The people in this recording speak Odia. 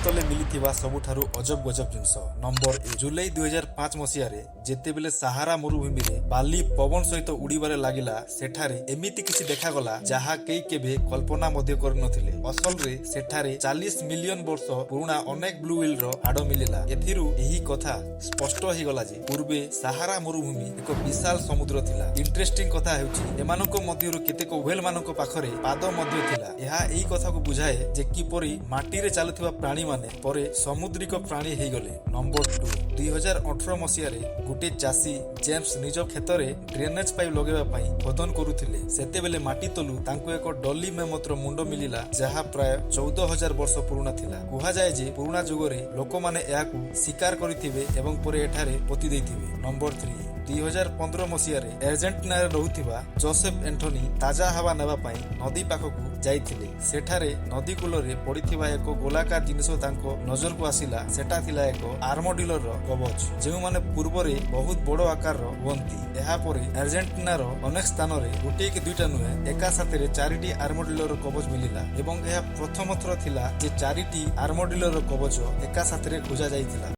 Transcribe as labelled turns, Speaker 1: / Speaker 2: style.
Speaker 1: ତଲେ ମିଳିଥିବା ସବୁଠାରୁ ଅଜବ ଗଜବ ଜିନିଷ। ନମ୍ବର 1। ଜୁଲାଇ 2005 ମସିହାରେ ଯେତେବେଳେ ସାହାରା ମରୁଭୂମିରେ ବାଲି ପବନ ସହିତ ଉଡ଼ିବାରେ ଲାଗିଲା, ସେଠାରେ ଏମିତି କିଛି ଦେଖାଗଲା ଯାହା କେହି କେବେ କଳ୍ପନା ମଧ୍ୟ କରିନଥିଲେ। ଅସଲରେ ସେଠାରେ 40 ମିଲିୟନ ବର୍ଷ ପୁରୁଣା ଅନେକ ବ୍ଲୁ ହ୍ୱେଲର ହାଡ଼ ମିଳିଲା। ଏଥିରୁ ଏହି କଥା ସ୍ପଷ୍ଟ ହୋଇଗଲା ଯେ ପୂର୍ବେ ସାହାରା ମରୁଭୂମି ଏକ ବିଶାଳ ସମୁଦ୍ର ଥିଲା। ଇଣ୍ଟରେଷ୍ଟିଂ କଥା ହେଉଛି, ଏମାନଙ୍କ ମଧ୍ୟରୁ କେତେକ ହ୍ୱେଲ ମାନଙ୍କ ପାଖରେ ପାଦ ମଧ୍ୟ ଥିଲା। ଏହା ଏହି କଥାକୁ ବୁଝାଏ ଯେ କିପରି ମାଟିରେ ଚାଲୁଥିବା ପ୍ରାଣୀମାନେ ପରେ ସାମୁଦ୍ରିକ ପ୍ରାଣୀ ହେଇଗଲେ। ନମ୍ବର 2। 2018 ମସିହାରେ ଗୋଟିଏ ଚାଷୀ ଜେମ୍ସ ନିଜ କ୍ଷେତରେ ଡ୍ରେନେଜ ପାଇପ୍ ଲଗାଇବା ପାଇଁ ଖୋଦନ କରୁଥିଲେ। ସେତେବେଳେ ମାଟି ତଳୁ ତାଙ୍କୁ ଏକ ଡଲି ମେମଥର ମୁଣ୍ଡ ମିଳିଲା, ଯାହା ପ୍ରାୟ 14,000 ବର୍ଷ ପୁରୁଣା ଥିଲା। କୁହାଯାଏ ଯେ ପୁରୁଣା ଯୁଗରେ ଲୋକମାନେ ଏହାକୁ ଶିକାର କରିଥିବେ ଏବଂ ପରେ ଏଠାରେ ପୋତି ଦେଇଥିବେ। ନମ୍ବର 3। 2015 ମସିହାରେ ଆର୍ଜେଣ୍ଟିନାରେ ରହୁଥିବା ଜୋସେଫ ଏଣ୍ଟୋନି ତାଜା ହାୱା ନେବା ପାଇଁ ନଦୀ ପାଖକୁ ଯାଇଥିଲେ। ସେଠାରେ ନଦୀ କୂଳରେ ପଡ଼ିଥିବା ଏକ ଗୋଲାକାର ଜିନିଷ ତାଙ୍କ ନଜରକୁ ଆସିଲା। ସେଟା ଥିଲା ଏକ ଆର୍ମଡିଲର କବଚ, ଯେଉଁମାନେ ପୂର୍ବରେ ବହୁତ ବଡ଼ ଆକାରର ହୁଅନ୍ତି। ଏହାପରେ ଆର୍ଜେଣ୍ଟିନାର ଅନେକ ସ୍ଥାନରେ ଗୋଟିଏ କି ଦୁଇଟା ନୁହେଁ, ଏକା ସାଥିରେ ଚାରିଟି ଆର୍ମଡିଲର କବଚ ମିଳିଲା ଏବଂ ଏହା ପ୍ରଥମ ଥର ଥିଲା ଯେ ଚାରିଟି ଆର୍ମଡିଲର କବଚ ଏକା ସାଥିରେ ଖୋଜା ଯାଇଥିଲା।